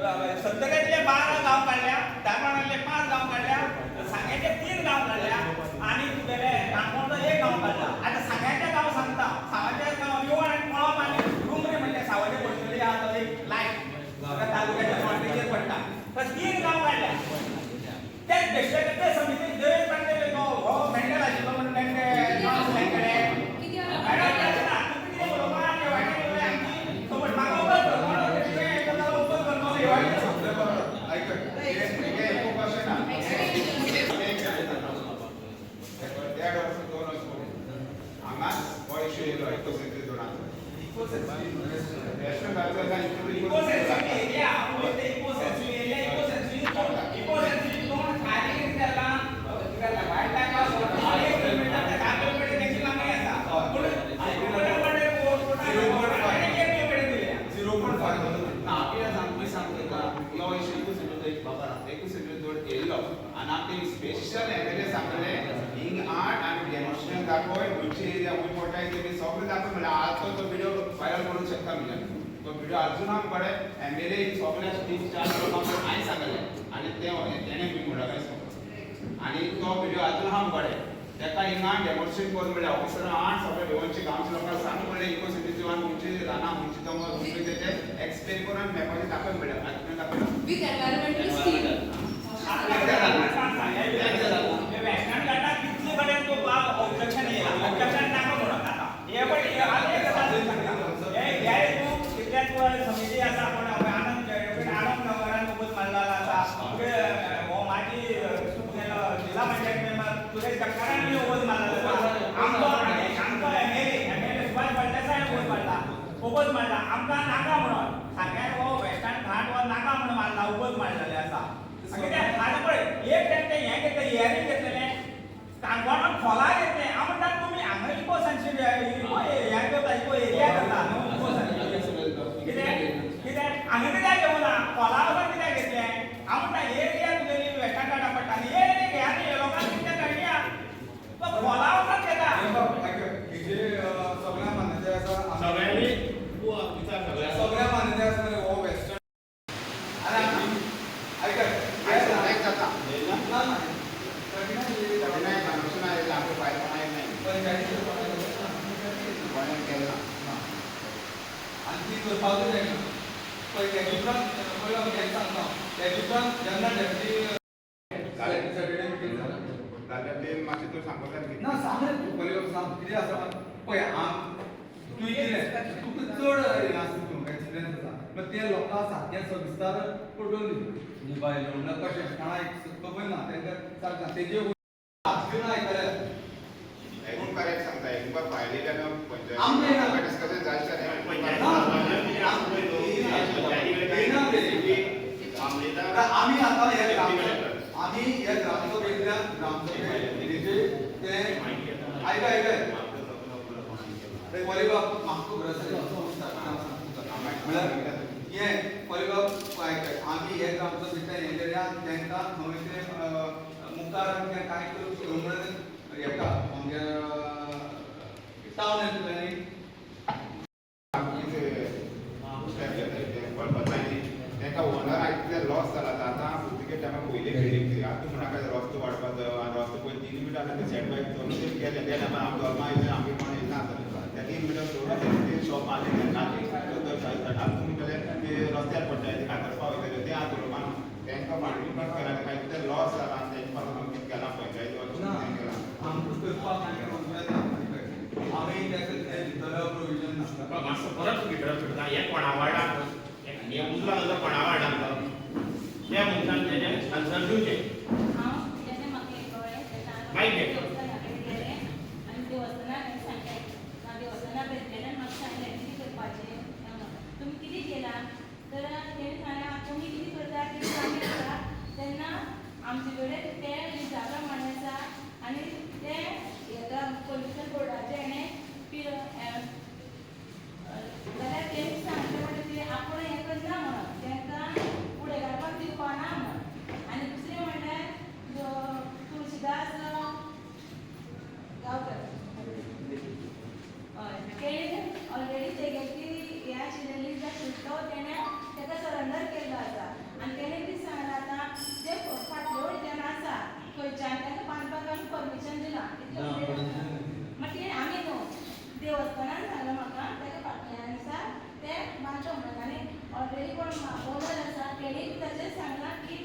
सत्तऱ्यातले 12 गांव काडल्या, दामणातले 5 गांव काडल्या, सांग्याचे 3 गांव काडल्या आनी तुगेले काणकोणचो 1 गांव काडला. आतां सांग्याचे गांव सांगता, सावयचे गांव निवळ आनी कोळम आनी डुंगरी म्हणटा सावयचे पडटली आहा तो एक लायन तालुक्याच्या बाउंड्रीचेर पडटा. तर 3 गांव काडल्या. ते ते समिती देवेंद्र पांडे तो हो मेंटल आशिल्लो म्हणून तेंचे नांव कडे मॅडम तशें ना, तुमी कितें उलोवपा ते वाटेन उलय आमची खबर म्हाका उगत कर, कोण उगत कर. आयक, हें कशें ना, देड वर्स 2 वर्स हांगाच हो इशू येयलो इको सेन्सिटीव झोनाचो. Western Ghats. Eco sensitive area, हांव उलयता eco sensitive area, eco sensitive zone, eco sensitive zone खाली कितें जाला, वायल्ड लायफ 1 किलोमिटर ते 10 किलोमिटर तेंची लांबी आसा, पूण एक किलोमिटर दिल्या. 0.5. ना, कितें सांग सांगता, यो इशू इको सेन्सिटीव बाबा, इको सेन्सिटीव झोन येयलो आनी आमी स्पेशल एमएलए सांगले हिंग आठ आनी डेमॉन्स्ट्रेशन दाखय, खंयची एरिया खंय पडटा तेमी सगळें दाखय म्हणल्यार आतां तो व्हिडिओ व्हायरल करूंक शकता. म्हणजे तो व्हिडिओ अजून आमकडे. एमएलए सगळे 3-4 लोकांक हांवें सांगलें आनी ते तेणें बी म्हणला काय आनी तो व्हिडिओ अजून आमकडे. तेका हिंगा डेमॉन्स्ट्रेशन करून म्हणल्यार ऑफिसरान आठ सगळे भिवनचे गांवच्या लोकांक सांग म्हणलें इको सेन्सिटीव खंयची रानां खंयची दोंगर खंयचे ते एक्सप्लेन करून मॅपाचेर दाखय म्हणलें. आतां तुवें दाखयला. With environmental scheme. वेस्टर्न घाटात कितले कडेन तो ऑब्जेक्शन येयला, ऑब्जेक्शन नाका म्हणून. आतां हे पण आनी एक गजाल सांगता, हे हे तूं कितल्या तुका समिती आसा, कोण आनंद आनंद गांवकारान उबोच मारलेलो आसा, तुगे हो माजी तुगेलो जिल्हा पंचायत मेंबर सुरेश जगतारान बी उबोच मारलेलो आसा, आमचो आनी आमचो एमएलए सुभाष फळदेसाय उबोच मारला, उबोच मारला आमकां नाका म्हणून. सांग्यार हो वेस्टर्न घाट हो नाका म्हणून मारला, उबोच मारलेले आसा. कित्याक आतां पळय, एक टायम ते हें घेतलें, हियरींग घेतलेलें काणकोणान, खोला घेतलें. हांव म्हणटा तुमी हांगा इको सेन्सिटीव इको हें करता, इको एरिया करता न्हू इको सेन्सिटीव, कित्याक कित्याक हांगा कित्याक घेवना, खोला वचून कित्याक घेतलें? हांव म्हणटा एरिया तुगेली वेस्टर्न घाटा पडटा आनी एरिया घेया न्ही, लोकांक कित्याक काडया, तो खोला वचून घेता. हेजे सगळ्या मान्यताय आसा. सगळ्यांनी तूं विचार सगळ्यांक. सगळ्या मान्यताय आसा मरे हो वेस्टर्न. आनी आयक. एक जाता. ना ना, नाही, कन्वर्शन आयलें, आमकां फायल कोण आयलें नाही. कोणें केलें ना. आनी ती करपाकूच जायना पळय. तेजे उपरांत पळय, हांव हें सांगता, तेजे उपरांत जेन्ना डेप्युटी जालें. सॅटर्डे मिटींग जालें. जाल्यार ते मातशें तूं सांगपाक जाय. ना, सांग रे तूं पळय, सांग कितें आसा पळय. आम तुवें कितें तुका चड हें आसा, तूं एक्सपिरियन्स आसा, मागीर ते लोकांक सारकें सविस्तर पटोवन दी मोबायल म्हणल्यार कशें, कोणाक खबर ना तेंकां सारकें तेजे ना आयकल्यार. हेगून करेक्ट सांगता, हेगून फायली जाल्यार आमकां येना. पंचायत डिस्कशन जायत. येना ते. आमी आतां हे ग्राम आमी हे ग्रामसभेंतल्यान ग्रामसभेचे ते आयक आयक पळय बाब, म्हाका खबर आसा म्हणल्यार हें. पळय बाब, आयक, आमी हे ग्रामसभेंतल्यान हें केलें आनी तांकां खंय ते मुखार आमकां कांय करूंक म्हणून हेका आमगे टावन येतलें न्ही. तांकां ओनर इतले लॉस जाला. आतां पुर्तुगेज टायमार पयली बिल्डींग ती. आतां तूं म्हणटा रस्तो वाडपाचो आनी रस्तो पयलीं 3 मिटर आसले, ते सेट बॅक सोडून ते केले. त्या टायमार आमी धर्मा येयले, आमगे कोण येयना आसलें. त्या 3 मिटर सोडून ते शॉप आसलें तेन्नाचे. आतां तुमी म्हणटले ते रस्त्यार पडटा, ते कातरपा वयतले, ते आतां उलोवपा न्हू. तांकां फायनली कितें केलां, कांय कितें लॉस जाला आनी तेंचे पासून आमी कितें केलां पंचायत ना. कितें केलां. आमकां करपाक कांय येना, आमी ताका ते भितर प्रोविजन नासता. मातसो परत भितर करता. हे कोणा वार्डाक, हे उरला जाल्यार कोणा वार्डाक त्या मनशान तेजें आन्सर दिवचें. हांव जेन्ना म्हाका हें कळ्ळें तेन्ना हांव मायक घे. देवस्थाना कडेन गेलें आनी देवस्थाना हांवें सांगलें, देवस्थाना प्रेसिडेंटान म्हाका सांगलें कितें करपाचें तें म्हणून. तुमी कितें केलां तर तेणी सांगलें तुमी कितें करता कितें आमी करता तेन्ना आमचे कडेन ते लिजा प्रमाणे आसा आनी ते हेका पोल्युशन बोर्डाचे हेणें जाल्यार तेणी सांगलें. तेणी तशेंच सांगलां की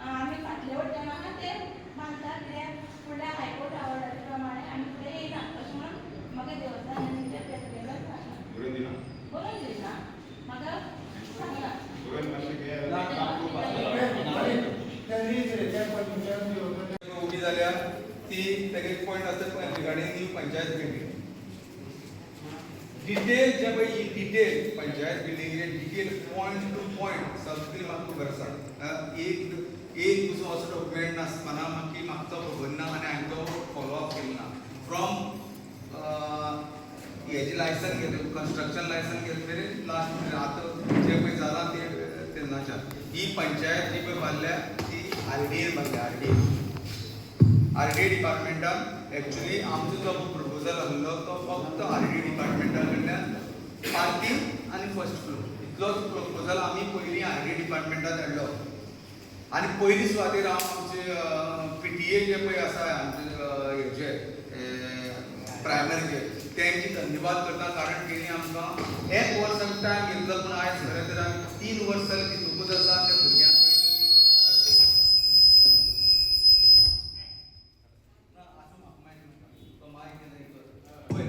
आमी फाटले वटेन आहा ते बांदता, कित्याक फुडल्या हायकोर्ट ऑर्डरा प्रमाणे आमी फुडें येयना अशें म्हणून म्हाका देवस्थानाच्या प्रेसिडेंटान सांगलां. बरोवन दिना? बरोवन दिना, म्हाका सांगलां. बरोवन मातशें घे. उबी जाल्या ती तेगे एक पॉयंट आसा regarding new panchayat building detail, जे पळय ही डिटेल पंचायत बिल्डिंगेचे डिटेल पॉयंट टू पॉयंट सगळी म्हाका खबर आसा. एक एक पसून असो डॉक्युमेंट नासतना की म्हाका तो खबर ना आनी हांवें तो फॉलो अप केलो ना. फ्रॉम हेजी लायसन घेतलें, कन्स्ट्रक्शन लायसन घेतलें मेरेन लास्ट मेरेन आतां जें पळय जालां तें तेन्नाच्यान ही पंचायत जी पळय बांदल्या ती आरडीए बांदल्या. आरडीए डिपार्टमेंटान एक्चुली आमचो जो प्रपोजल आसलो तो फक्त आरडीए डिपार्टमेंटा कडल्यान पार्किंग आनी फर्स्ट फ्लोर इतलोच प्रपोजल आमी पयलीं आरडीए डिपार्टमेंटान धाडलो. आनी पयली सुवातेर हांव आमचे पीटीए जे पळय आसा आमचे हेजे प्रायमरीचे तेंचे धन्यवाद करता, कारण तेणी आमकां एक वर्स आमी टायम घेतलो, पूण आयज खरें तर आमी 3 वर्स जालें तितूकूच आसा. त्या भुरग्यांक खंय तरी ना, आसूं, म्हाका मायक नाका. तो मायक केन्ना येतलो. पळय,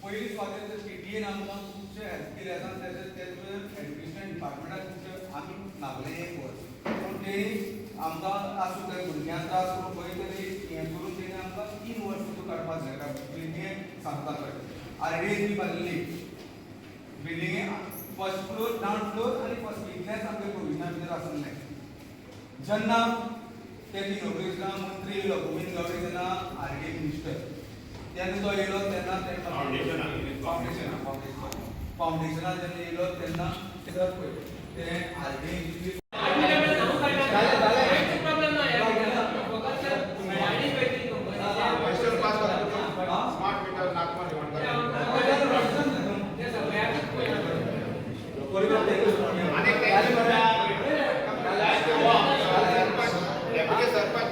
पयली सुवातेर पीटीएन आमकां खुबशे हेल्प केले आसा. तशेंच तेच बरोबर एज्युकेशन डिपार्टमेंटाक खुबशे आमी मागलें एक वर्स, पूण तेणी आमकां आसूं ते भुरग्यांक त्रास करून खंय तरी हें करून तेणी आमकां 3 वर्स सुद्दां काडपाक जाय. बिल्डिंगे सांगता कळटा. आरडीए जी बांदिल्ली बिल्डिंगे फर्स्ट फ्लोर, ग्रावंड फ्लोर आनी फर्स्ट फ्लोर इतलेंच आमच्या प्रोविजना भितर आसलें. जेन्ना ते इनॉग्रेशना मंत्री येयलो गोविंद गावडे, तेन्ना आरडीए मिनिस्टर, तेन्ना तो येयलो तेन्ना ते फावंडेशना फावंडेशना जेन्ना येयलो तेन्ना सर पळय ते आरडीए जितली क्वेश्चन पास करतो. स्मार्ट मीटर नागपूर अनेक डेप्युटी सरपंच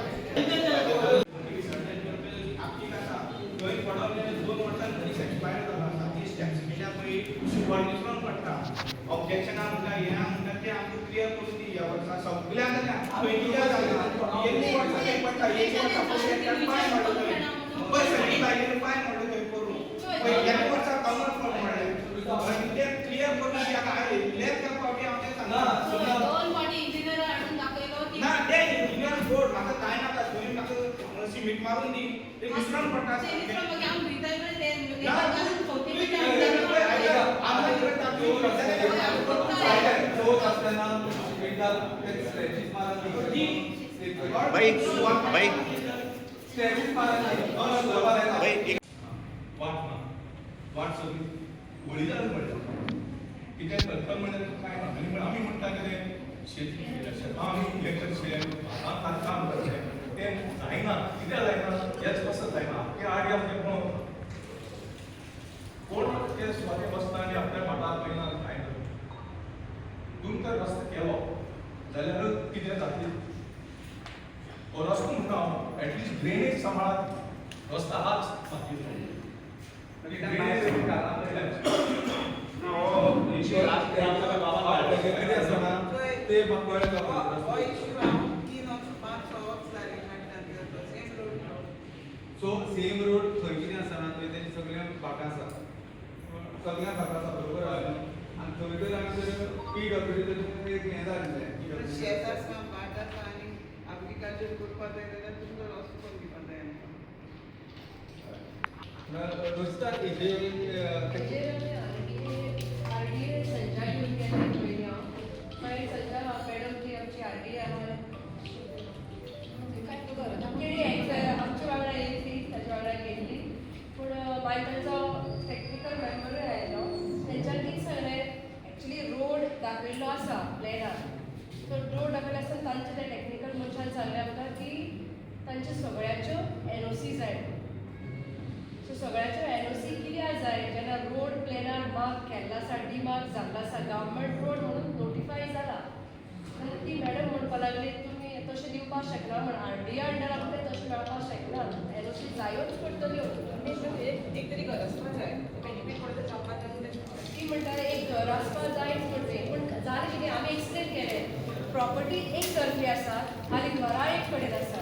थंय पडोन 2 वर्सां लीस एक्सपायर जालो आसा. ती स्टेप्स केल्या पळय सुपर पडटा. ऑब्जेक्शना म्हणटा हें म्हणटा तें आमकां क्लियर करून दी. ह्या वर्सा सगळ्यांक थंय कितें जालें, एक वर्सा तें पडटा, एक वर्सा पयशे पांय मोडलो थंय, पळय सगळीं बायलेन पांय मोडलो थंय करून पयल्या वर्सा कमर फोड मोडलें. आनी तें क्लियर करून दी. आतां आयिल्ले त्या फावटी हांव तें सांगता. दोन फावटी इंजिनियर हाडून दाखयलो ती ना ते इंजिनियर बोर्ड म्हाका कांय नाका, थंय म्हाका सिमीट मारून दी, ते मिश्रण पडटा. ते मिश्रण मागीर आमी धुयताय पळय ते ना, सोती चवथ आसतना भाई भाई स्ट्रेचीस मारून भाई एक वाट ना, वाट सगळी होळी जाली म्हणटा कितें करता म्हणल्यार कांय ना. आनी आमी म्हणटा कितें शेतां आमी हें करचें, भातां काम करचें, तें जायना. कित्याक जायना, हेच कसो जायना की आडी आमचें कोण कोण ते सुवाते बसता आनी आपल्या भाटाक वयना जायना. तुमकां रस्तो केलो जाल्यारूच कितें जातलें. हो रस्तो म्हणटा हांव एटलिस्ट ड्रेनेज सांबाळात, रस्तो हाच मातयेचो ड्रेनेज. ते म्हाका कळ्ळें. हो इश्यू हांव 3 5 6 वर्स जालीं काडटा same road. So same road थंय कितें आसा ना, थंय तेजी सगळ्या भाटां आसा, सगळ्या भाटां आसा बरोबर आसा. आनी थंय तर आमी जर पी डब्ल्यू डी एक हें जाल्लें. शेत आसा, भाट आसा आनी एग्रीकल्चर करपा जाय जाल्यार तुमकां रस्तो करून दिवपा जाय आमकां. रस्ता हेजेर तेजेर आमी आरडीए संजय घेवन गेले पयलीं हांव. मागीर संजय मॅडम जी आमची आरडीए आहा तेणी आमच्या वांगडा येयली, ताच्या वांगडा गेल्ली. पूण मागीर तांचो टॅक्निकल मेंबरूय आयलो. तेंच्यांनी कितें सांगलें, एक्चुली रोड दाखयल्लो आसा प्लॅनार, सो रोड दाखयलो आसतना तांचे त्या टॅक्निकल मनशान सांगलें आमकां की तांच्यो सगळ्याच्यो एनओसी जाय. सो सगळ्याच्यो एनओसी कित्याक जाय, जेन्ना रोड प्लॅनार मार्क केल्लो आसा, डिमार्क जाल्लो आसा, गव्हर्मेंट रोड म्हणून नोटिफाय जाला. आनी ती मॅडम म्हणपा लागली तुमी तशें दिवपाक शकना म्हण, आरडीए अंडर आमकां तशें मेळपाक शकना, एनओसी जायोच पडटल्यो. एक तरी घर आसपा जाय, बेनिफीट पडटा जावपा जाय. ती म्हणटा एक घर आसपा जायच पडटलें. पूण जालें कितें, आमी एक्सप्लेन केलें प्रॉपर्टी एक तर्फी आसा आनी घरां एक कडेन आसा.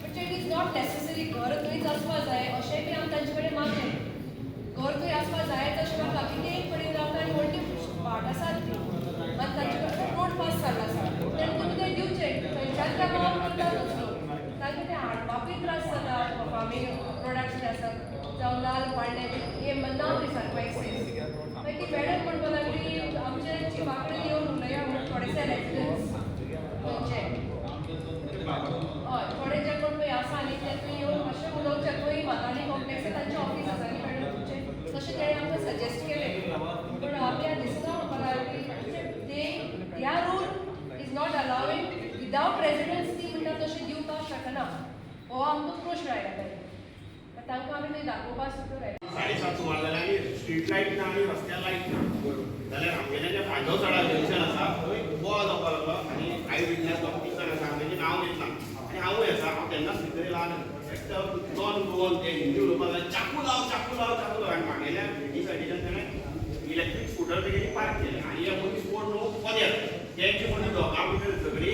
म्हणजे it is not necessary घर थंयच आसपा जाय अशेंय बी आमी तांचे कडेन मागलें. घर थंय आसपा जायच अशें नाका की ते एक कडेन रावता आनी व्हडली भाट आसात ती आनी तांचे कडेन रोड पास जाल्लो आसा तेन्ना तुमी ते दिवचे थंयच्यान ते वावर करतातूच लोक. तांकां ते हाडपाकूय त्रास जाता. फार्मींग प्रोडक्ट्स जे आसात जावं नाल पाडणे हे ना थंय सारको एक्सेस. मागीर ती मॅडम म्हणपाक लागली आमचे चिफा कडेन येवन उलया म्हूण थोडेशे रेजिडंट्स थंयचे हय थोडे जे कोण पळय आसा न्ही ते थंय येवन मातशें उलोवचें. थंय माताणी कॉम्प्लेक्स तांचें ऑफीस आसा न्ही मॅडम तुमचें, तशें तेणें आमकां सजेस्ट केलें. पूण आमी आतां दिसना म्हणपाक लागली ते ह्या rule is not allowing without residence ती म्हणटा तशें दिवपाक शकना. हो आमकां प्रश्न आयला तांकां तांकां आमी थंय दाखोवपाक सुद्दां जाय. 7:30 सुमार जाल्यार आनी स्ट्रीट लायट ना आनी रस्त्यार लायट ना जाल्यार आमगेलें जें फांडोसडा जंक्शन आसा थंय बोवाळ जावपाक लागलो आनी I witness दोग तीग जाण आसा आमगेलें नांव घेतलां आनी हांवूय आसा. हांव तेन्नाच भितर येयला एकटो नॉन गोवन ते हिंदी उलोवपाक लागले, चाकू लाव चाकू लाव चाकू लाव. आनी म्हागेल्या भेटी सायडीच्यान ताणें इलेक्ट्रीक स्कुटर तेगेली पार्क केली आनी हे मनीस कोण न्हू पदेर तेंचे मदीं दोगां भितर झगडी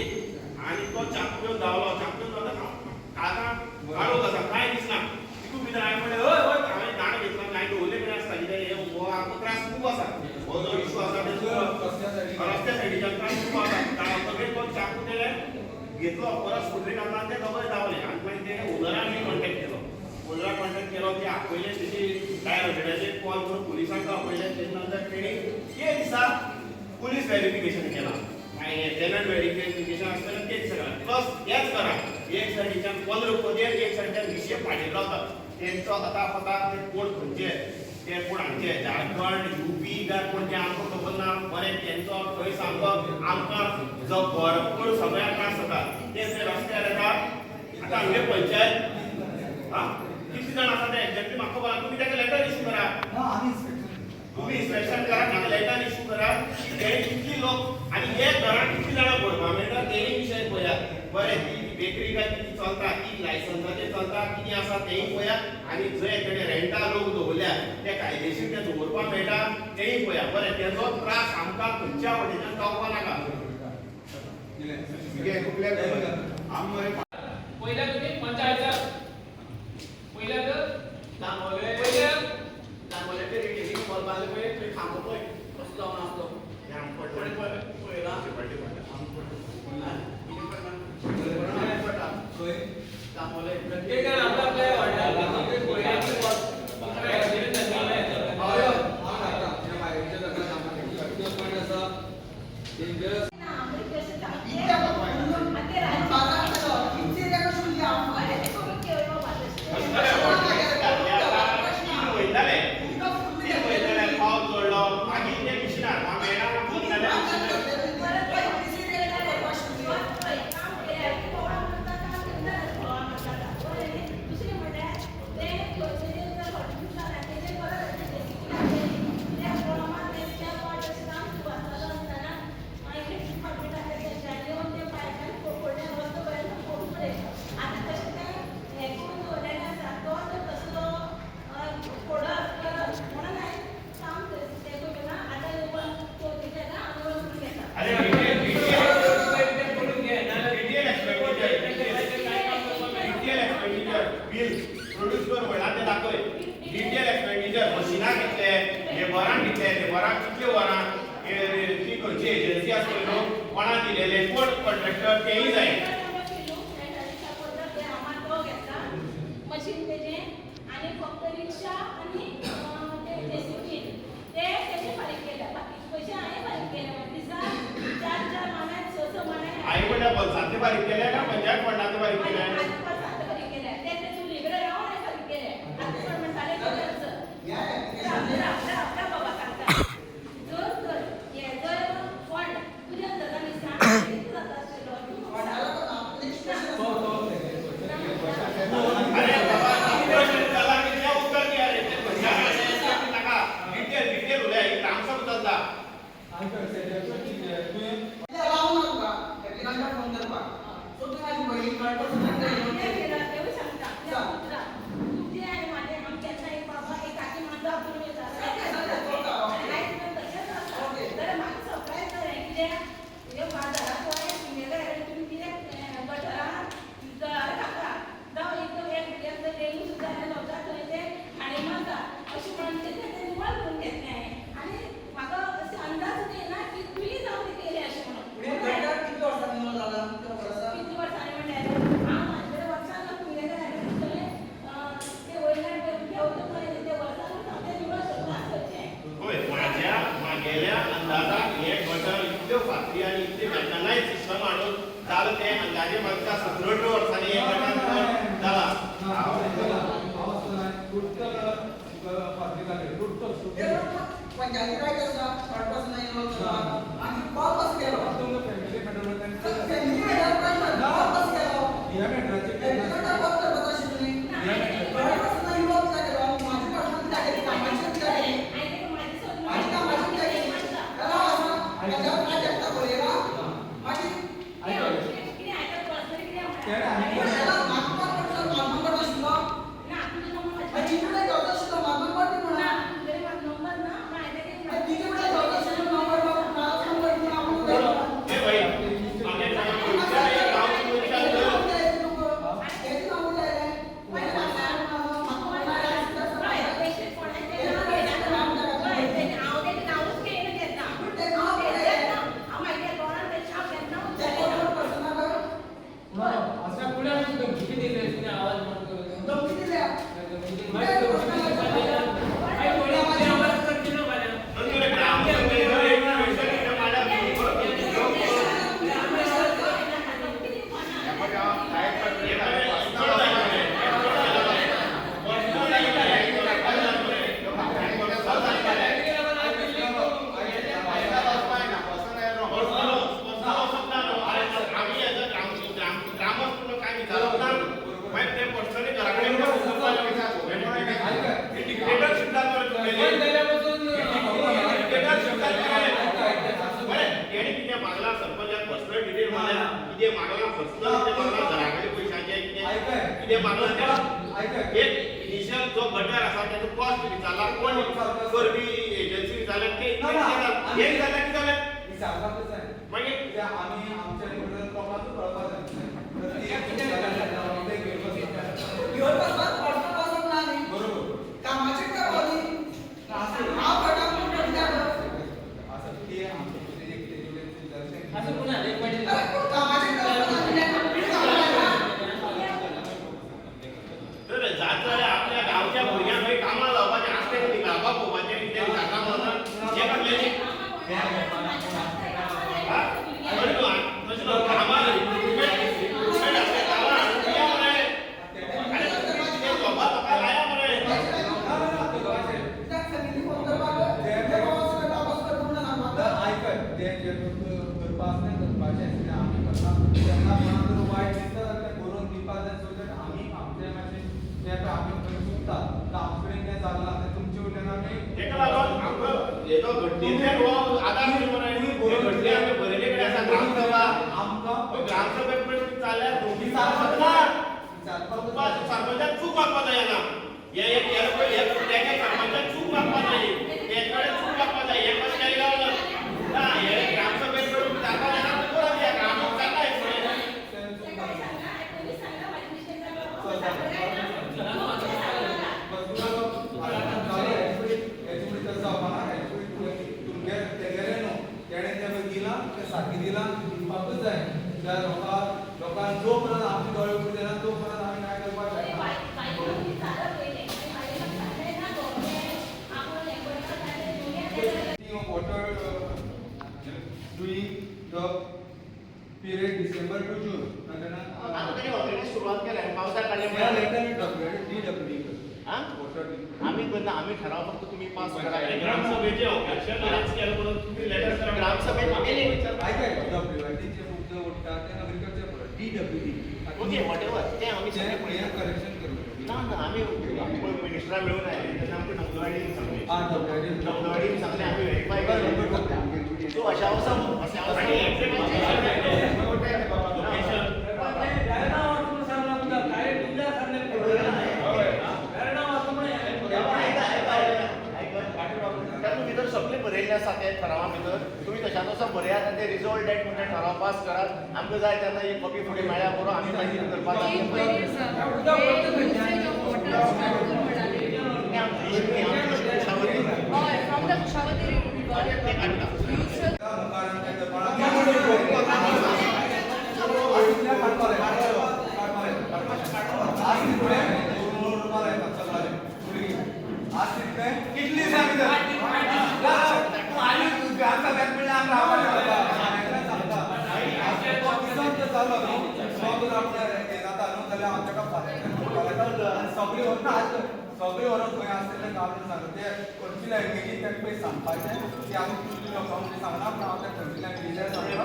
आनी तो चाकू घेवन धांवलो. चाकू घेवन धांवता हांव काळखां काळोख आसा कांय दिसना. तितून भितर हांवें म्हणलें हय हय हांवें दाण घेतला हांवें दवरले कडेन आसता कित्याक हे हो आमकां त्रास खूब आसा. हो जो इशू आसा ते रस्त्या सायडीच्यान त्रास खूब आसा. धांवतकीर तो चाकू तेणें घेतलो परत स्कुटरी घातला आनी ते दोगय धांवले. आनी मागीर ते ओनरान बी कॉन्टेक्ट केलो. ओनराक कॉन्टेक्ट केलो ते आपयले तेजी डायल हंड्रेडाचेर कॉल करून पुलिसांक आपयले. तेजे नंतर तेणी ते दिसा पुलीस वेरिफिकेशन केलां. मागीर टेनंट वेरिफिकेशन आसतलें तेच दिसा केलां. प्लस त्याच घरान एक सायडीच्यान 15 पदेर एक सायडीच्यान 20 पाटीर रावतात. तेंचो अता पता ते कोण खंयचे ते कोण हांगचे झारखंड युपी काय कोण ते आमकां खबर ना. बरें तेंचो थंय सामको आमकां जो भरपूर सगळ्यांक त्रास जाता ते ते रस्त्यार येता. आतां आमगे पंचायत आं कितले जाण आसा ते एक्झॅक्टली म्हाका खबर ना. तुमी ताका लेटर इशू करा, तुमी इन्स्पेक्शन करा, ताका लेटर इशू करा की ते कितली लोक आनी हे घरान कितली जाणां भरपाक मेळटा तेय विशय पळयात. बरें ती बेकरी काय कितें चलता ती लायसन्साचेर चलता कितें आसा तेंय पळयात आनी जंय कडेन रेंटा लोक दवरल्या ते कायदेशीर ते दवरपाक मेळटा तेंय पळयात. बरें तेजो त्रास आमकां खंयच्या वटेच्यान जावपा नाका. पयल्या तुमी पंचायत पयल्या तर पयल्या दांबोले रिटेनिंग वॉल बांदले पळय थंय खांबो पळय कसो जावन आसलो कोणें पळयला दांबोले प्रत्येकान आपल्या आपल्या वार्डात डेंजरस. वयताले वयताले पावस चडलो मागीर ते मिशिनार मेळना जाल्यार अरे detail expenditure bill produce कर म्हणला ते दाखय. डिटेल एक्सपेंडिचर मशिनां कितले, लेबरांक कितले, लेबरांक कितले वरां, ती खंयची एजन्सी आसतली न्हू, कोणा दिलेले, कोण कॉन्ट्रॅक्टर तेंय जाय. मशीन तेजें आनी फक्त रिक्षा आनी ते जेसीबी ते तेजे फारीक केल्या. बाकीचे पयशे हांवें फारीक केले. दिसा 4 4 मानाय 6 6 मानाय हांवें म्हणल्यार पंचायती फारीक केल्या काय पंचायत फंडांत फारीक केल्या? फारीक केल्या ते ते चुली कडेन रावन हांवें फारीक केले. आतां कोण म्हणटाले आपल्या बाबा सांगता जर तर हे जर फंड तुज्या जाता न्ही सांग जाता आशिल्लो. अरे बाबा प्रश्न विचारला की त्या उत्तर दी रे ते खंयच्या कडेन नाका. डिटेल डिटेल उलय ग्रामसभा चलता. फोन करपाक सो तूं म्हाजी भयणी कळपाक जालें तें अंदाजे म्हाका 17-18 वर्सांनी हें गटार जाला. पंचायती रायट आसा थर्ड पर्सन आनी कॉल कसो केलो फॅमिली मॅटर कॉल कसो केलो कॉल करपाचो आशिल्लो थर्ड पर्सन इनवॉल्व कित्याक केलो म्हाजी पर्सनल कित्याक केली कामाची कित्याक केली म्हाजी कामाची कित्याक केली आसा म्हाज्या प्राजेक्टा बरयला मागीर जो गटर आसा तेजो कॉस्ट विचारला कोण करपी एजन्सी विचारल्या ते हे विचारल्या कितें जालें मागीर आमी आमच्या लोकांक कळपाक जाय. बरोबर कामाचे आपल्या गांवच्या भुरग्यांक खंय कामां लावपाचें आसलें न्ही गांवाक पळोवपाचें कितें जाता म्हणून हें काडलें कामां रिक्रुटमेंट आसलें कामां या मरे आनी तें जॉबा लोकांक लाया मरे. आयकय तें जें करपा आसलें करपाचें आसलें आमी करता तेन्ना कोणाक जर वायट दिसता जाल्यार तें बरोवन दिवपा जाय सो that आमी आमचें मातशें तें पळय आमी खंय चुकता तर आमचे कडेन तें जालां तें तुमचे वयल्यान आमी तेका लागून आमकां हेजो घटनेंतल्यान हो आदार मरे घटने आमचे बरयले कडेन आसा ग्रामसभा आमकां ग्रामसभेक प्रश्न चालल्यार सरपंचाक चूक मागपा जाय ना हे तेका सरपंचाक चूक मागपा जाय तेजे कडेन चूक मागपा जाय हें कशें केलें गावना ना हे ग्रामसभेक विचारपा जायना खबर आसा ग्राम जाता हें फुडें. सारकें दिलां दिवपाकूच जाय त्या लोकांक जो पर्यंत आमचे दोळे उगडे जायना तो पर्यंत आमी कांय करपाक शकना. Water during the period December to June. आतां तेणी ऑलरेडी सुरवात केल्या पावसाक काडले DWD आमी करना आमी ठराव फक्त तुमी पास करा. ग्रामसभेचे ऑब्जेक्शन रेज केलें म्हणून तुमी लेटर करा ग्रामसभेत आयकय WIT चे उदक उडटा तें एग्रीकल्चर पळय DWD okay whatever तें आमी सगळें पळयता करेक्शन करूं ना ना आमी मिनिस्टरा मेळून आयले तेन्ना आमकां डब्ल्यूआयडीन सांगलें डब्ल्यूआयडीन सांगलें आमी व्हेरीफाय केलें सो अशा वर्सा अशा वर्सा तातूंत भितर सगळें बरयल्लें आसा ते ठरावा भितर तुमी तशा तसो बरयात आनी ते रिजॉल्व that म्हणटा ठराव पास करात आमकां जाय तेन्ना एक कॉपी फुडें मेळ्ळ्यार पुरो आमी मागीर करपाक कितली सांगता जालो न्हू, सगळो आपल्या हें जाता न्हू जाल्यार हांव ताका फाल्यां सगळीं व्हरून सगळीं व्हरून खंय आसतलें काम सांगता ते खंयची लँग्वेजीन ताका पळय सांगपाचें ती आमी तुमच्या लोकां फुडें सांगना, पूण हांव त्या खंयची लँग्वेजीन सांगता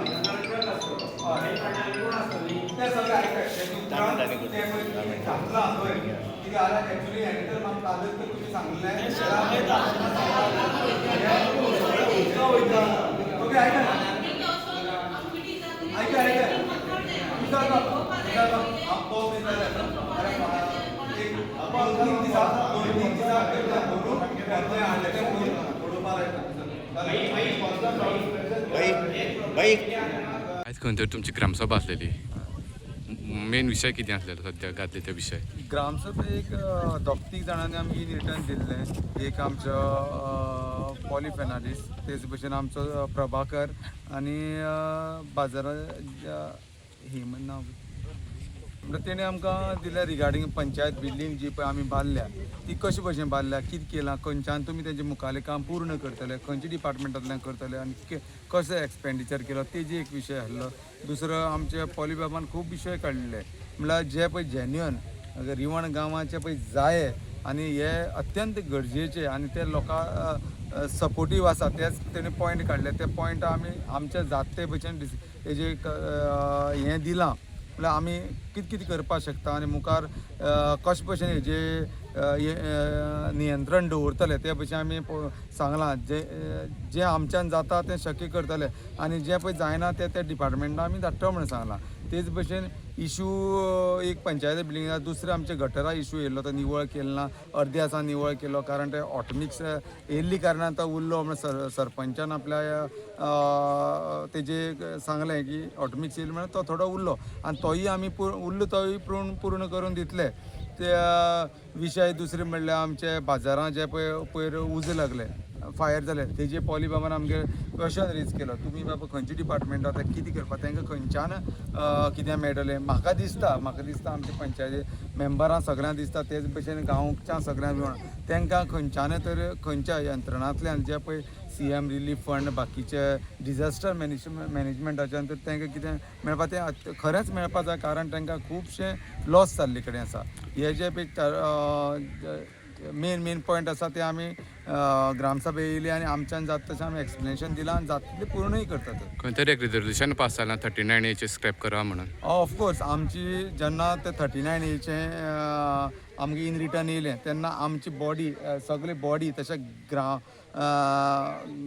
तें सगळें आयकय. तेजे उपरांत तें पळय सांगलां पळय कितें जाल्यार एक्चुली हें तर म्हाका कालच तर तुमी सांगलें वयता. ओके, आयकय आयकय आयकय विचार विचार हांव तो बी जाल्यार एक 2-3 दिसा 2-3 दिसा करून हाडलें तें उडोवपाक लायता. आयज खंय तर तुमची ग्रामसभा आसलेली, मेन विशय कितें आसलेलो सद्या घातले ते विशय? ग्रामसभेक 2-3 जाणांनी आमकां रिटर्न दिल्लें. एक आमचो पॉली फेर्नांडीस, तेच भशेन आमचो प्रभाकर आनी बाजारा हेमंत नांव म्हणटा तेणें आमकां दिलें रिगार्डींग पंचायत बिल्डींग जी पळय आमी बांदल्या ती कशे भशेन बांदल्या, कितें केलां, खंयच्यान तुमी तेजें मुखाल्लें काम पूर्ण करतले, खंयच्या डिपार्टमेंटांतल्यान करतले आनी कशें एक्सपेंडिचर केलो तेजी एक विशय आसलो. दुसरो आमच्या पॉली बाबान खूब विशय काडलेले, म्हणल्यार जे पळय जेन्युअन रिवण गांवाचे पळय जाये आनी हे अत्यंत गरजेचे आनी ते लोकां सपोर्टीव आसा तेच तेणी पॉयंट काडले. ते पॉयंट आमी आमच्या जात ते भशेन तेजे हें दिलां, म्हणल्यार आमी कितें कितें करपाक शकता आनी मुखार कशे भशेन हेजे नियंत्रण दवरतले ते भशेन आमी सांगलां. जे जें आमच्यान जाता तें शक्य करतले आनी जें पळय जायना तें त्या डिपार्टमेंटान आमी धाडटा म्हणून सांगलां. तेच भशेन इशू एक पंचायत बिल्डींग, दुसरें आमचे गटरा इशू येयल्लो तो निवळ केलो ना, अर्दे आसा निवळ केलो कारण ते ऑटोमिक्स येयल्ली कारणान तो उरलो म्हणून सरपंचान आपल्या तेजे सांगलें की ऑटोमिक्स येयली म्हणून तो थोडो उरलो आनी तोय आमी उरलो तोय पूर्ण करून दितले. ते विशय दुसरे म्हणल्यार आमचे बाजारां जे पळय पयर उजो लागले, फायर जाले, तेजे पॉली बाबान आमगे क्वेशन रेज केलो, तुमी बाबा खंयच्या डिपार्टमेंटान आतां कितें करपाक, तांकां खंयच्यान कितें मेळटलें. म्हाका दिसता आमच्या पंचायती मेंबरां सगळ्यांक दिसता तेच भशेन गांवच्या सगळ्यांक मेळून तांकां खंयच्यान तर खंयच्या यंत्रणांतल्यान जे पळय CM relief fund बाकीचे डिजास्टर मॅनेजमेंटाच्यान तर तांकां कितें मेळपा तें खरेंच मेळपा जाय, कारण तांकां खुबशे लॉस जाल्ले कडेन आसा. हे जे पळय मेन मेन पॉयंट आसा ते आमी ग्रामसभा येयली आनी आमच्यान जाता तशें आमी एक्सप्लेनेशन दिलां आनी जाता तितलें पूर्णूय करतात. खंय तरी एक रेजोल्युशन पास जालां 39 Aचे स्क्रॅप करा म्हणून. ऑफकोर्स आमची जेन्ना ते 39 Aचें आमकां इन रिटर्न येयलें तेन्ना आमची बॉडी सगळी बॉडी तशें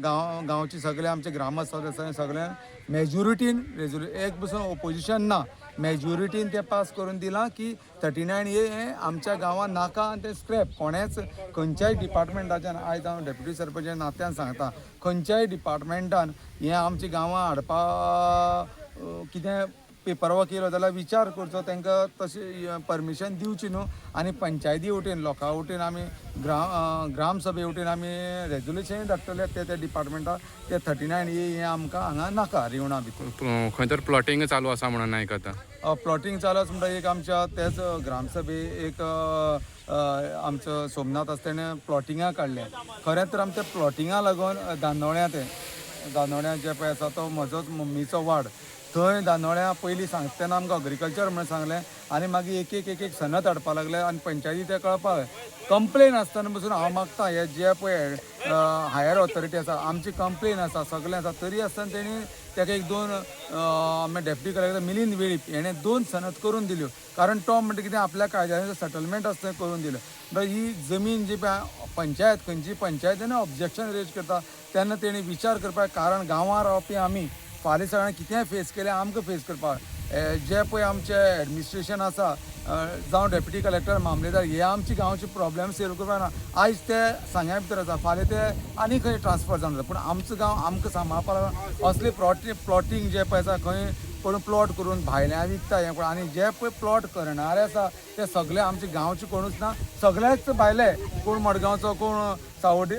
गांवची सगळे आमचे ग्रामस्थ आसा सगळ्यां मेजोरिटीन एक पसून ओपोजिशन ना, मेजोरिटीन तें पास करून दिलां की 39 A हें आमच्या गांवांत नाका आनी तें स्क्रॅप कोणेच खंयच्याय डिपार्टमेंटाच्यान, आयज हांव डेप्युटी सरपंच नात्यान सांगता, खंयच्याय डिपार्टमेंटान हें आमच्या गांवां हाडपा कितें पेपर वर्क केलो जाल्यार विचार करचो, तांकां तशें परमिशन दिवची न्हू. आनी पंचायती वटेन लोकां वटेन आमी ग्रामसभे वटेन आमी रेजोल्युशन धाडटले ते त्या डिपार्टमेंटाक ते 39 A हें आमकां हांगा नाका रिवणा भितर. खंय तर प्लॉटींग चालू आसा म्हणून आयकता. प्लॉटींग चालू आसा म्हणटा एक आमच्या तेच ग्रामसभे एक आमचो सोमनाथ आसा तेणें प्लॉटिंगां काडलें. खरें तर आमच्या प्लॉटिंगा लागून दांदोळ्यां तें दांदोळ्यां जें पळय आसा तो म्हजोच मम्मीचो वाड, थंय दांदोळ्यां पयलीं सांगता तेन्ना आमकां अग्रिकल्चर म्हणून सांगलें आनी मागीर एक एक एक एक सनद हाडपाक लागले आनी पंचायती तें कळपाक लागलें. कंप्लेन आसतना पसून हांव मागता हे जे पळय हायर ऑथॉरिटी आसा आमची कंप्लेन आसा सगळें आसा तरी आसतना तेणी ताका एक दोन आमचे डेप्युटी कलेक्टर मिलिंद वेळीप हेणें 2 सनद करून दिल्यो, कारण तो म्हणटा कितें आपल्या कायद्यान सेटलमेंट आसता तें करून दिलें. म्हणटा ही जमीन जी पळय पंचायत खंयची पंचायत जेन्ना ऑब्जेक्शन रेज करता तेन्ना तेणी विचार करपाक, कारण गांवां रावपी आमी फाल्यां सगळ्यांक कितेंय फेस केलें आमकां फेस करपाक जे पळय आमचें एडमिनिस्ट्रेशन आसा जावं डेप्युटी कलेक्टर मामलेदार हे आमचे गांवचे प्रॉब्लेम सोल्व करपाक ना. आयज ते सांग्या भितर आसा, फाल्यां ते आनी खंय ट्रान्सफर जावन जाता, पूण आमचो गांव आमकां सांबाळपाक असले प्लॉटींग जे पळय आसा खंय कोण प्लॉट करून भायल्यान विकता हें आनी जे पळय प्लॉट करणारे आसा ते सगळे आमचे गांवचे कोणूच ना, सगळेच भायले, कोण मडगांवचो कोण सावडे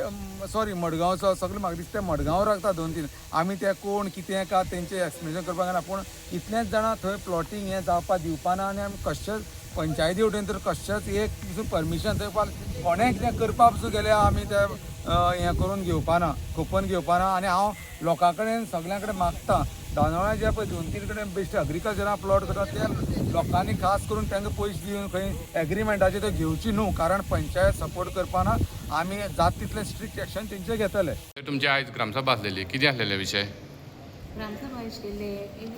सॉरी मडगांवचो, सगळे म्हाका दिसता ते मडगांव रावता 2-3, आमी ते कोण कितें का तेंचें एक्सप्लेनेशन करपाक ना, पूण इतलेंच जाणां थंय प्लॉटींग हें जावपाक दिवपा ना आनी आमी कशेंच पंचायती वटेन तर कशेंच एक पसून परमिशन थंय कोणें कितें करपा पसून गेल्यार आमी ते हें करून घेवपा ना, खपोवन घेवपा ना. आनी हांव लोकां कडेन सगळ्यां कडेन मागता धानोळ्या जे पळय 2-3 कडेन बेश्टे अग्रिकल्चरा प्लॉट करता ते लोकांनी खास करून तांकां पयशे दिवन खंय एग्रीमेंटाचे ते घेवची न्हू, कारण पंचायत सपोर्ट करपाना. आमी जात तितलें स्ट्रिक्ट एक्शन तेंचे घेतले. तुमची आयज ग्रामसभा आसलेली, कितें आसलेले विशय? ग्रामसभा आशिल्ले एक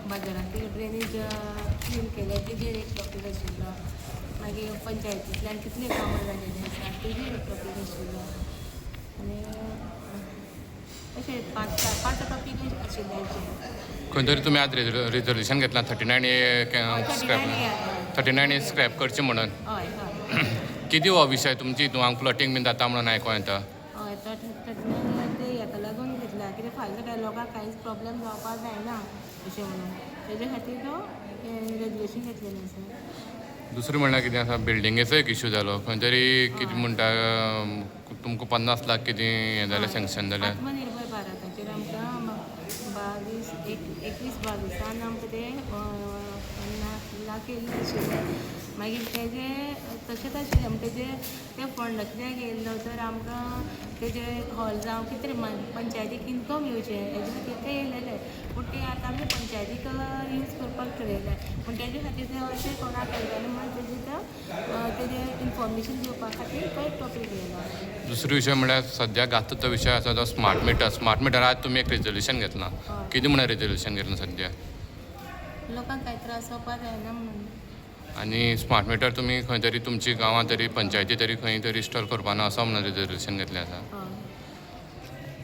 बाजारांतली ड्रेनेज क्लीन केले तेजेर एक टॉपीक आशिल्लो. मागीर पंचायतींतल्यान कितले कामां जालेलीं आसा तेजेर एक टॉपीक आशिल्लो. आनी अशें 5 टॉपीक आशिल्ले आमचे. खंय तरी तुमी आज रिजोल्युशन घेतला 39A scrap, 39A scrap करचें म्हणून. हय हय. कितें हो विशय तुमची हितून हांगा प्लॉटींग बीन जाता म्हणून आयकों येता? हय, 39 ते हेका लागून घेतला कित्याक फाल्यां सकाळीं लोकांक कांयच प्रोब्लेम जावपाक जायना अशें म्हणून तेजे खातीर तो रेजोल्युशन घेतलेलें आसा. दुसरें म्हणल्यार कितें आसा, बिल्डिंगेचो एक इशू जालो खंय तरी, कितें म्हणटा तुमकां 50 लाख कितें हें जालें सँक्शन जालें. आत्मनिर्भर भारताचेर आमकां 21-22 आमकां ते 50 लाख येयल्ले आशिल्ले. मागीर तेजे तशेंच आशिल्लें पूण तेजे ते फंड कित्याक येयल्लो तर आमकां तेजे हॉल जावं कितें पंचायतीक इनकम येवचें हेजे खातीर ते येयलेले. पूण ते आतां आमी पंचायतीक यूज करपाक ठरयलें, पूण तेजे खातीर ते अशें कोणाक कळटलें म्हणून तेजे तेजें इन्फॉर्मेशन दिवपा खातीर तो एक टॉपीक येयलो. दुसरो विशय म्हळ्यार सद्या गाजता तो विशय आसा तो स्मार्ट मिटर. स्मार्ट मिटर आज तुमी एक रेजोल्युशन घेतलां, कितें म्हणून रेजोल्युशन घेतलां सद्या? लोकांक कांय त्रास जावपाक जायना म्हणून. आनी स्मार्ट मिटर तुमी खंय तरी तुमची गांवांत तरी पंचायती तरी खंय तरी इन्स्टॉल करपाना असो म्हणून रेजोल्युशन घेतलें आसा.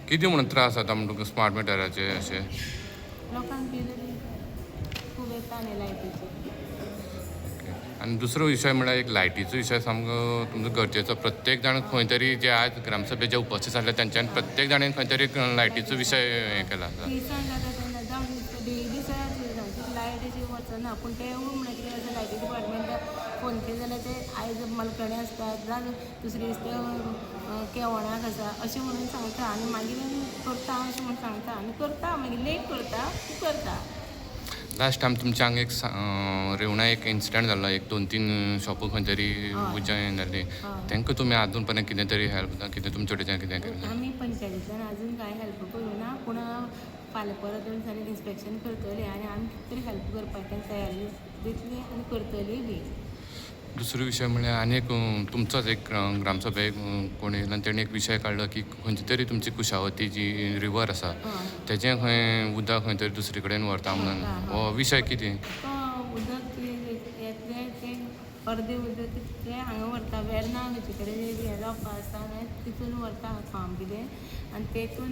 कितें म्हणून त्रास जाता म्हणून तुमकां स्मार्ट मिटराचे अशें? लोकांक बिल खूब येता न्ही लायटीचे. आनी दुसरो विशय म्हळ्यार एक लायटीचो विशय सामको तुमचो गरजेचो. प्रत्येक जाण खंय तरी जे आज ग्रामसभेचे जे उपस्थित आसले तेंच्यानी प्रत्येक जाणान खंय तरी लायटीचो विशय हें केला आसा. लायट अशी वचना पूण ते म्हणल्यार कितें आसा, लायटी डिपार्टमेंट फोन केले जाल्यार ते आयज मलकणे आसतात जावं दुसरे दीस ते केवणाक आसा अशें म्हणून सांगता आनी मागीर करता अशें म्हणून सांगता आनी करता, मागीर लेट करता पूण करता. लास्ट टायम तुमच्या हांगा एक रेवणा एक इन्सिडंट जाल्लो, एक 2-3 शॉपां खंय तरी उज्यान जाल्ली, तांकां तुमी आजून पर्यंत कितें तरी हेल्प कितें तुमचे कडच्यान कितें केलें? आमी पंचायतींतल्यान आजून कांय हेल्प करूं ना, पूण फाल्यां परत 2 दिसांनी इन्स्पेक्शन करतले आनी आमी कितें तरी हेल्प करपाक तांकां तयारी दितली आनी करतली बी. दुसरो विशय म्हळ्यार आनी एक तुमचोच एक ग्रामसभेक कोण येयलो आनी तेणी एक विशय काडलो की खंयची तरी तुमची कुशावती जी रिवर आसा तेजें खंय उदक खंय तरी दुसरे कडेन व्हरता म्हणून, हो विशय कितें? तो उदक येतलें तें अर्दें उदक तें हांगा व्हरता वेर्ना खंयचे कडेन हें जावपा आसा तितून व्हरता फार्म कितें आनी तेतून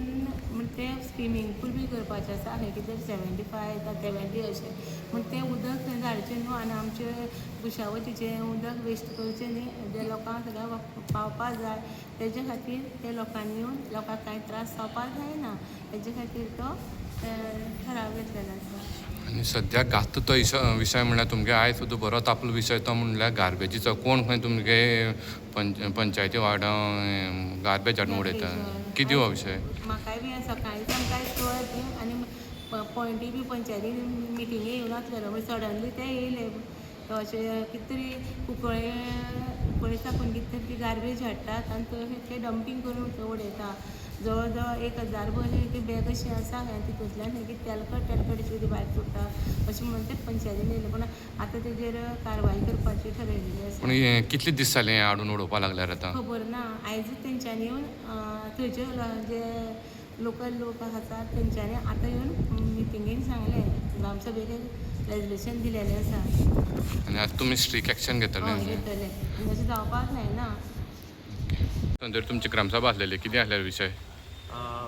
म्हण तें स्विमींग पूल बी करपाचें आसा खंय कितें 75 काय 70 अशें म्हण तें उदक थंय धाडचें न्हू आनी आमचें कुशावतीचें उदक वेस्ट करचें न्ही, जें लोकांक सगळ्यांक पावपा जाय तेजे खातीर ते लोकांनी येवन लोकांक कांय त्रास जावपाक जायना तेजे खातीर तो ठराव घेतलेलो आसा. आनी सद्याक गाजता तो विशय म्हणल्यार तुमगे आयज सुद्दां बरो तापलो विशय तो म्हणल्यार गार्बेजीचो. कोण खंय तुमगे पंचायती वार्डां गार्बेज हाडून उडयता, कितें हो विशय? म्हाकाय बी सकाळीं आमकां कळ्ळें आनी पॉयंटूय बी पंचायतीन मिटिंगे येवनासलेलो मागीर सडनली ते येयले अशें कितें तरी कुंकळे साकून कितें तरी गार्बेज हाडटात आनी थंय ते डंपींग करून उडयता. जवळ जवळ 1000 भर बॅग अशें आसा तितूंतल्यान कितें तेलकट तेलकट अशें भायर सुट्टा अशें म्हणून ते पंचायतीन येयलें, पूण आतां तेजेर कारवाय करपाची ठरयलेली आसा. पूण कितले दीस जाले हाडून उडोवपा लागल्यार आतां? खबर ना, आयजूच तेंच्यांनी येवन थंयचे जे लोकल लोक आसात तेंच्यांनी आतां येवन मिटिंगेन सांगलें, ग्रामसभेक रेजोल्युशन दिलेलें आसा. आनी आतां तुमी स्ट्रीक एक्शन घेतले? हय घेतले, आनी अशें जावपाक जायना. जर तुमची ग्रामसभा आसलेली, कितें आसलेलो विशय?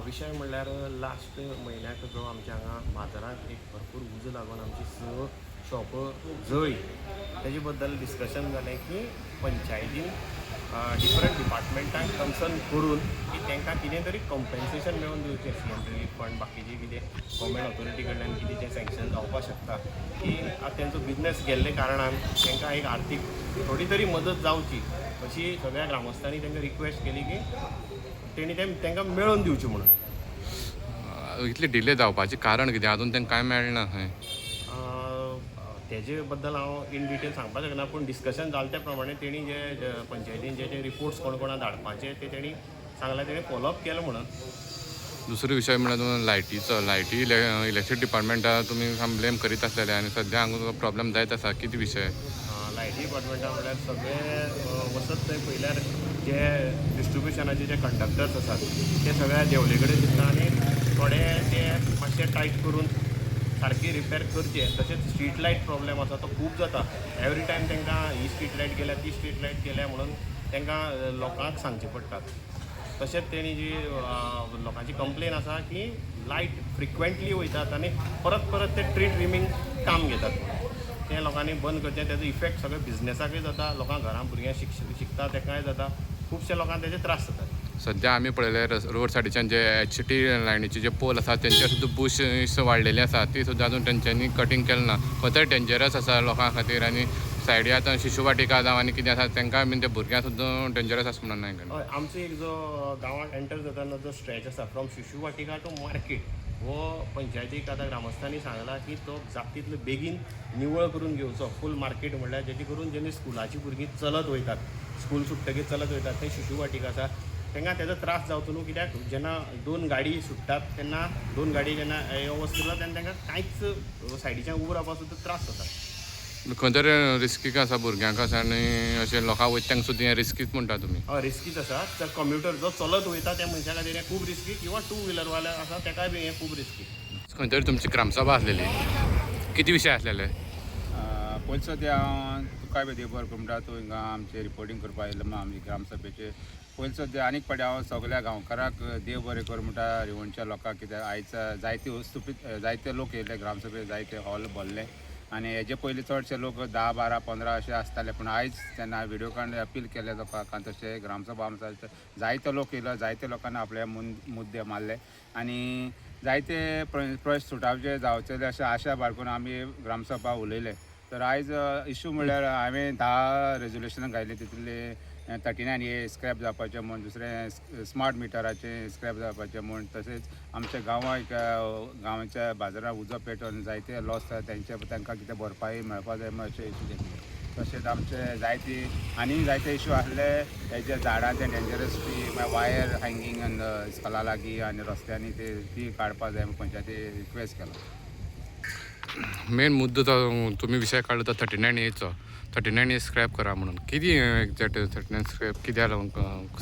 विशय म्हणल्यार लास्ट म्हयन्याक जो आमच्या हांगा माजराक एक भरपूर उजो लागून आमची 6 शॉपां जळ्ळी, तेजे बद्दल डिस्कशन जालें की पंचायतीन डिफरंट डिपार्टमेंटांक कन्सर्न करून की तांकां कितें तरी कॉम्पेन्सेशन मेळोवन दिवचें, सीएम रिलीफ फंड बाकीचें कितें गव्हर्मेंट ऑथॉरिटी कडल्यान कितें जें सँक्शन जावपाक शकता की आतां तेंचो बिजनेस गेल्ले कारणान तांकां एक आर्थीक थोडी तरी मदत जावची अशी सगळ्या ग्रामस्थांनी तांकां रिक्वेस्ट केली की तेणी तें तांकां मेळोवन दिवचें म्हणून. इतले डिले जावपाचें कारण कितें? आजून तांकां कांय मेळना खंय? तेजे बद्दल हांव इन डिटेल सांगपाक शकना, पूण डिस्कशन जालें त्या प्रमाणे तेणी जे पंचायतीन जे जे रिपोर्ट्स कोण कोणा धाडपाचे ते तेणी सांगलें, तेणी फॉलोअप केलें म्हणून. दुसरो विशय म्हळ्यार लायटीचो. लायटी इलेक्ट्रीक डिपार्टमेंटा तुमी ब्लेम करीत आसलेले आनी सद्या हांगा प्रॉब्लम जायत आसा. कितें विशय? लायटी डिपार्टमेंटा म्हणल्यार सगळे वचत थंय पळयल्यार जे डिस्ट्रिब्युशनाचे जे कंडक्टर्स आसात ते सगळ्या देंवले कडेन दिसता आनी थोडे ते मातशे टायट करून सारकी रिपेर करचे. तशेंच स्ट्रीट लायट प्रॉब्लेम आसा तो खूब जाता. एवरी टायम तांकां ही स्ट्रीट लायट गेल्या, ती स्ट्रीट लायट गेल्या म्हणून तांकां लोकांक सांगचें पडटा. तशेंच तेणी जी लोकांची कंप्लेन आसा की लायट फ्रिक्वेंटली वयतात आनी परत परत ते ट्री ट्रिमींग काम घेतात, तें लोकांनी बंद करचें. तेजो इफेक्ट सगळे बिजनेसाकय जाता, लोकांक घरां भुरग्यांक शिकता तेकाय जाता, खुबशे लोकांक तेजे त्रास जातात. सद्या आमी पळयले रोड सायडीच्यान जे एच टी लायनीचे जे पोल आसा तेंचेर सुद्दां बूश वाडलेली आसा, ती सुद्दां अजून तेंच्यांनी कटींग केलें ना. खंय तरी डेंजरस आसा लोकां खातीर आनी सायडी आतां शिशू वाटिका जावं आनी कितें आसा तांकां बीन ते भुरग्यांक सुद्दां डेंजरस आसा म्हणून आयकलें. हय, आमचो एक जो गांवांत एंटर जाताना जो स्ट्रेच आसा फ्रॉम शिशू वाटिका टू मार्केट, हो पंचायतीक आतां ग्रामस्थांनी सांगला की तो जाता तितलो बेगीन निवळ करून घेवचो फूल मार्केट, म्हणल्यार जेणे करून जेन्ना स्कुलाचीं भुरगीं चलत वयतात, स्कूल सुट्टकीर चलत वयतात, थंय शिशू वाटिका आसा, तांकां तेजो त्रास जावचो न्हू. कित्याक जेन्ना दोन गाडी सुट्टात तेन्ना दोन गाडी जेन्ना यो वच करता तेन्ना तांकां कांयच सायडीच्यान उबो रावपाक सुद्दां त्रास जाता. खंय तरी रिस्की आसा भुरग्यांक आसा आनी अशें लोकांक वयता तांकां सुद्दां हें रिस्कीच म्हणटा तुमी? हय, रिस्कीच आसा. तर कम्युटर जो चलत वयता त्या मनशा खातीर हें खूब रिस्की, किंवा टू व्हिलरवाले आसा तेकाय बी हें खूब रिस्की. खंय तरी तुमची ग्रामसभा आसलेली, कितें विशय आसलेले? पयलीं सद्या हांव तुका बी देव बरें करूं म्हणटा, तूं हिंगा आमचें रिपोर्टींग करपाक आयलो म्हूण आमचे ग्रामसभेचेर. पयलीं सद्या आनीक फावटी हांव सगल्या गांवकारांक देव बरें कर म्हणटा, रिवणच्या लोकांक, कित्याक आयज जायते उस्तुपीत जायते लोक येयले ग्रामसभेक, जायते हॉल भरले आनी हेजे पयलीं चडशे लोक 10, 12, 15 अशे आसताले, पूण आयज तेन्ना विडियो कॉन अपील केले लोकांक आनी तशें ग्रामसभा आमचो जायते लोक येयलो, जायते लोकांनी आपले मुद्दे मारले आनी जायते प्रश्न सुटावचे जावचेले अशें आशा बाळगून आमी ग्रामसभा उलयले. तर आयज इशू म्हणल्यार हांवें 10 रेजोल्युशनां घायली, तितूंतले 39 ए स्क्रॅप जावपाचें म्हूण, दुसरें स्मार्ट मिटराचें स्क्रॅप जावपाचें म्हूण, तशेंच आमच्या गांवाक गांवाच्या बाजाराक उजो पेटोवन जायते लॉस जाता तेंचे, तांकां कितें भरपाई मेळपा जाय म्हूण अशें इशू घेतले. तशेंच आमचे जायते आनी जायते इशू आसले, हेजे झाडां ते डेंजरस ट्री, मागीर वायर हँगींग स्कुला लागीं आनी रस्त्यांनी ते ती काडपा जाय म्हूण पंचायती रिक्वेस्ट केला. मेन मुद्दो तो तुमी विशय काडलो तो 39 एचो, 39 ए स्क्रॅप करा म्हणून. कितें एग्जॅक्ट 39 स्क्रॅप कित्याक लागून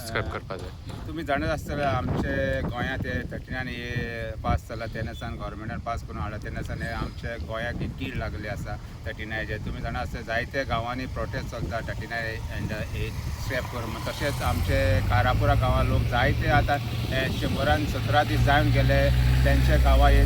स्क्रॅप करपा जाय? तुमी जाणा आसतले आमचे गोंयांत हे 39 ए पास जाला तेन्ना सावन, गव्हर्मेंटान पास करून हाडला तेन्ना सावन हे आमच्या गोंयाक एक कीड लागली आसा 39. तुमी जाणा आसतले जायते गांवांनी प्रोटेस्ट चलता 39 एंड ए स्क्रॅप करून म्हूण. तशेंच आमचे कारापुरा गांवांत लोक जायते आतां हे 117 दीस जावन गेले तेंच्या गांवां हे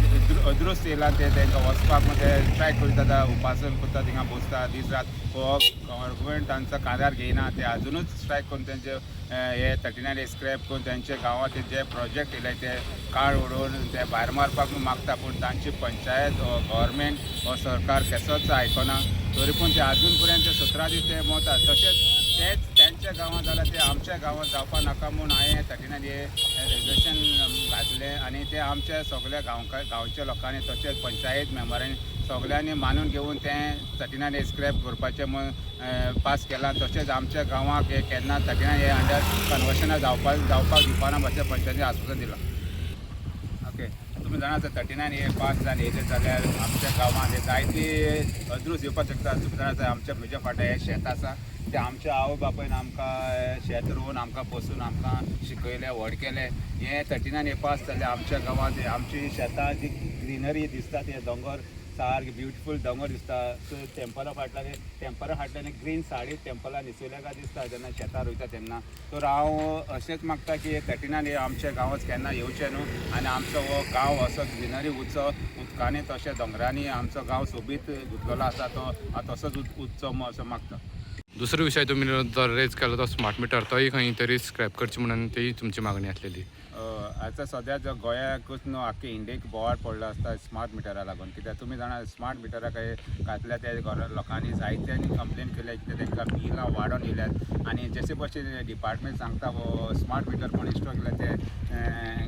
अदृश्ट येयला, ते तांकां वचपाक म्हूण ते ट्राय करता, आतां उपासन करता, थिंगा बसता दीस रात. हो गव्हर्मेंट तांचो कानार घेयना, ते आजुनूच स्ट्रायक करून तेंचे हे 39 ए स्क्रॅप करून तेंच्या गांवांत जे प्रोजेक्ट येयले ते काळ उडोवन ते भायर मारपाक म्हूण मागता, पूण तांची पंचायत हो गव्हर्मेंट हो सरकार केसोच आयकना. तरी पूण ते आजून पर्यंत ते 17 दीस ते मोता. तशेंच तेच तेंच्या गांवांत जाल्यार ते आमच्या गांवांत जावपा नाका म्हूण हांवें 39 ए रेजोल्युशन घातलें आनी ते आमच्या सगल्या गांवकार गांवच्या लोकांनी तशेंच पंचायत मेंबरांनी सगल्यांनी मानून घेवन तें 39 ए स्क्रॅप करपाचें म्हूण पास केलां. तशेंच आमच्या गांवाक हे केन्ना 39 ए अंडर कन्वर्शनां जावपाक दिवपाना अशें पंचायतीन आस्वासन दिलां. ओके, तुमी जाणा आसा 39 ए पास जावन येयले जाल्यार आमच्या गांवांत हे जायते अदृश्ट येवपाक शकता. तुमी जाणा आसा आमच्या म्हज्या फाटल्यान हें शेत आसा, तें आमच्या आवय बापायन आमकां शेत रोवन आमकां पोसून आमकां शिकयलें, व्हड केलें. हें 39 ए पास जाल्यार आमच्या गांवांत आमची शेतां जी ग्रिनरी दिसता, ते दोंगर सारके ब्युटिफूल दोंगर दिसता. सो टेंपला फाटल्यान, टेंपला फाटल्यान ग्रीन साडी टेंपला न्हेसयल्या काय दिसता जेन्ना शेतां रोयता तेन्ना. तर हांव अशेंच मागता की 39 ए आमच्या गांवांत केन्ना येवचें न्हू आनी आमचो हो गांव असो ग्रिनरी उरचो, उदकांनी तशें दोंगरांनी आमचो गांव सोबीत गुंतलेलो आसा, तो तसोच उरचो म्हूण असो मागता. दुसरो विशय तुमी जो रेज केलो तो स्मार्ट मिटर, तोय खंय तरी स्क्रॅप करचे म्हणून तेय तुमची मागणी आसलेली. आतां सद्या जो गोंयाकूच न्हू आख्खे इंडियेक बोवाळ पडलो आसता स्मार्ट मिटरा लागून, कित्याक तुमी जाणा स्मार्ट मिटराक घातल्या ते घर लोकांनी जायत्यांनी कंप्लेन केल्या कित्याक तांकां बिलां वाडोवन येयल्यात आनी जशे भशेन डिपार्टमेंट सांगता स्मार्ट मिटर कोण इन्स्टॉल केल्या ते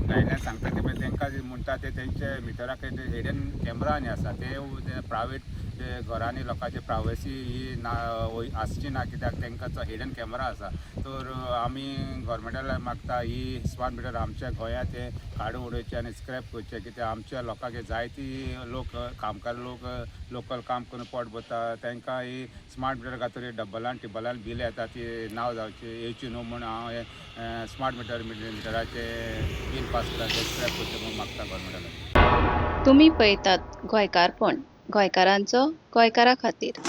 गायडलायन सांगता ते, तांकां म्हणटा ते तेंचे मिटराक हिडन कॅमरा आनी आसा ते प्रायवेट जे घरांनी लोकांची प्रायवसी ही ना आसची ना, कित्याक तांकां हिडन कॅमेरा आसा. तर आमी गोवोरमेंटा मागता ही स्मार्ट मिटर आमच्या गोंयांत हे काडून उडोवचे आनी स्क्रॅप करचे, कित्याक आमच्या लोकांक जायती लोक कामकार लोक लोकल काम करून पोट भरता, तांकां ही स्मार्ट मिटर घातली डबलान टिबलान बील येता ती नांव जावची येवची न्हू म्हूण हांव हे स्मार्ट मिटराचे बील पास करता स्क्रॅप करचें म्हूण मागता गोवोरमेंटाक. तुमी पळयतात गोंयकारपण, गोंयकारांचो गोंयकारा खातीर.